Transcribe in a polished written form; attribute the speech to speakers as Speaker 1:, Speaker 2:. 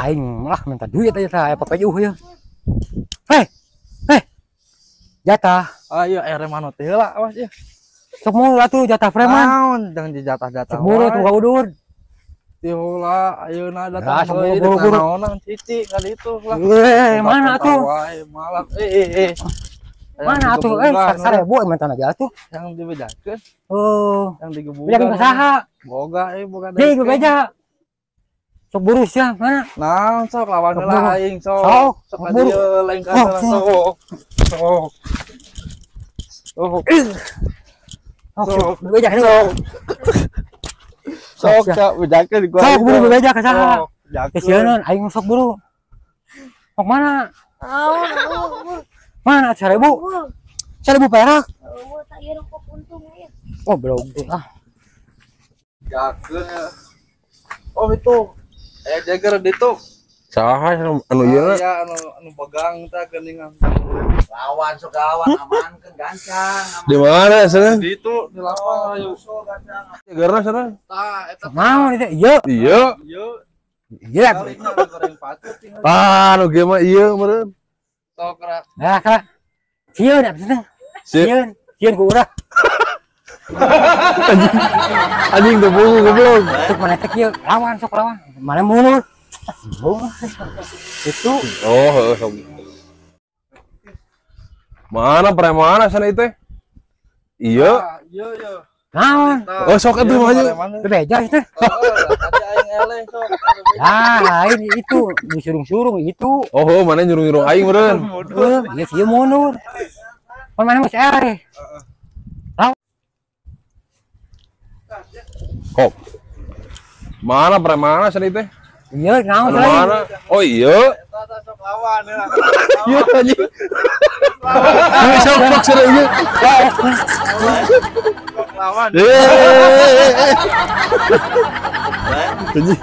Speaker 1: Aing lah minta duit aja tah aya papajuh ya. Hei. Hei. Jatah.
Speaker 2: Ah iya aya remano teh heula awas ya.
Speaker 1: Sok mulu atuh jatah preman.
Speaker 2: Naon jangan dijatah-jatah.
Speaker 1: Sok buru tuh udud.
Speaker 2: Ti heula ayeuna datang
Speaker 1: deui buru-buru.
Speaker 2: Naonan cicing ka ditu lah.
Speaker 1: Mana atuh?
Speaker 2: Malam.
Speaker 1: Mana atuh 1000 minta aja atuh.
Speaker 2: Yang dibejakeun.
Speaker 1: Oh,
Speaker 2: yang digebugan.
Speaker 1: Bejakeun ka saha?
Speaker 2: Boga boga
Speaker 1: deui. Deui beja. Sok buru sia mana?
Speaker 2: Naon sok lawan heula aing sok. Sok ka dieu lengkah heula sok. Sok. Sok.
Speaker 1: Sok beja sok.
Speaker 2: Sok sok bejakeun gua.
Speaker 1: Sok buru beja ka saha? Kesieun aing sok buru. Sok mana? Mana 1000? 1000 perak. Oh, belum ah.
Speaker 2: Jakeun. Oh itu. Aya jager ditu.
Speaker 3: Saha anu ieu?
Speaker 2: Aya anu pegang tah geuningan.
Speaker 4: Lawan sok lawan amankeun gancang.
Speaker 3: Di mana sana?
Speaker 2: Di itu di lapang ayo.
Speaker 3: Jagerna sana?
Speaker 2: Tah eta.
Speaker 1: Naon itu? Ieu.
Speaker 3: Ieu.
Speaker 2: Ieu.
Speaker 1: Ieu.
Speaker 3: Ah, nu kieu mah ieu meureun.
Speaker 2: Sok ra.
Speaker 1: Nah, kak. Sieun atuh teh. Sieun, sieun ku urang.
Speaker 3: Anjing teu bungu goblok.
Speaker 1: Sok mana teh kieu, lawan sok lawan. Mana mundur. Itu.
Speaker 3: Oh, heeh sok. Mana preman sana itu? Iya.
Speaker 2: Iya, iya.
Speaker 1: Naon?
Speaker 3: Oh, sok atuh mah aja.
Speaker 1: Bebeja itu.
Speaker 2: Tadi aing eleh sok.
Speaker 1: Ah, lain itu disurung-surung itu.
Speaker 3: Oh, mana nyurung-nyurung aing meureun.
Speaker 1: Heeh, ieu sieun mundur. Pan mana geus eleh.
Speaker 3: Kok. Mana preman sana itu?
Speaker 1: Iya, naon
Speaker 3: mana? Oh iya.
Speaker 2: Eta sok lawan ya.
Speaker 3: Iya anjing. Sok sok sana ieu.
Speaker 2: Sok lawan.
Speaker 3: Anjing.